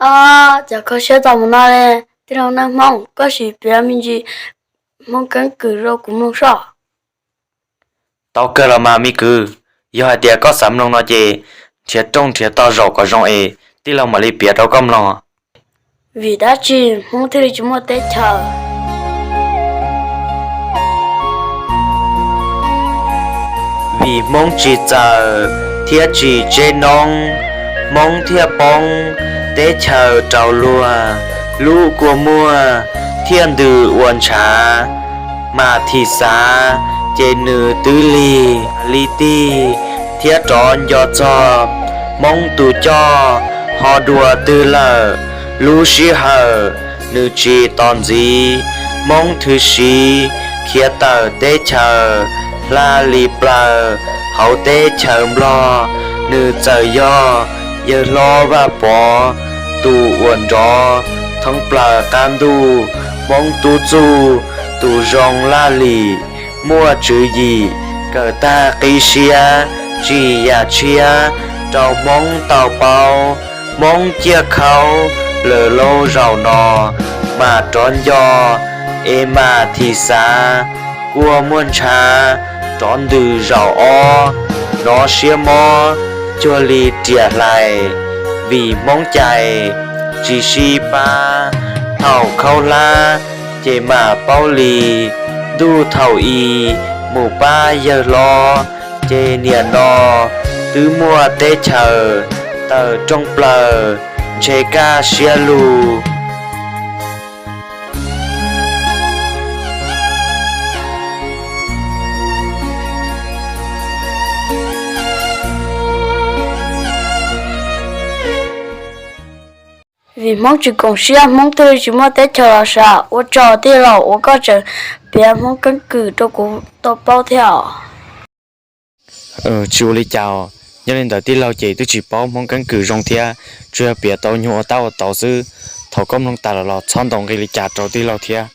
Ob, cas kho siab txog mus no li. Tij laug Neej Hmoob, koj sim piav me ntsis Hmoob keeb kwm rau kuv mloog soj. Tau kawg los mas me kwv, yog hais tias koj xav mloog no ces nrhiav rooj nrhiav tog zaum kom zoo es tij laug mam li piav rau koj mloog. Vim dab tsi Hmoob thiaj li tsis muaj teb chaws? Vim Hmoob tsis txawm thiab tsis tseb noob, Hmoob thiaj poob teb chaws rau luag, lub kua muag thiaj ntws ua ntshav. Mas Thim Xav ces nws twb lig li tig thiab rov nco txog Hmoob tus coj ho dua twg lawm. Lub sij hawm nws tsis tos ntxiv, Hmoob thwv siv khiav tawm teb chaws hla li plaws hauv teb chaws Nplog. Nws txawm yog yawg hlob Vaj Pov tus uas nrov thoob plaws qab ntuj. Hmoob tub txuj tus zoo laj lim, muaj tswv yim kawm tag qib siab tsim yam tshiab rau Hmoob tau paub. Hmoob ciaj khaub lawm lauj, zaum no mam rov nco es Mas Thim Xav kua muag ntshav rov ntws zaum ob. Hnov siab mob cuag li riam hlais, vim Hmoob cais tsis sib pab. Thaum khaub hlab ces mam paub li, ntuj thaum i mus pab yawg hlob, ces niam no twb muaj teb chaws tawm rooj plaws, ntshe kaj siab lug. Vim Hmoob tsis koom siab, Hmoob thiaj li tsis muaj teb chaws los sav. Ua tsaug tij laug uas koj tseem piav Hmoob keeb kwm rau kuv tau paub thiab os. Tsis ua li cas, nyob li ntawd tij laug ces twb tsis paub Hmoob keeb kwm zoo thiab, tsuas yog piav tau nyuag ua tab ua tau xwb. Thaum koj mloog tas lawm los txhob ntaus nqi li cas rau tij laug thiab.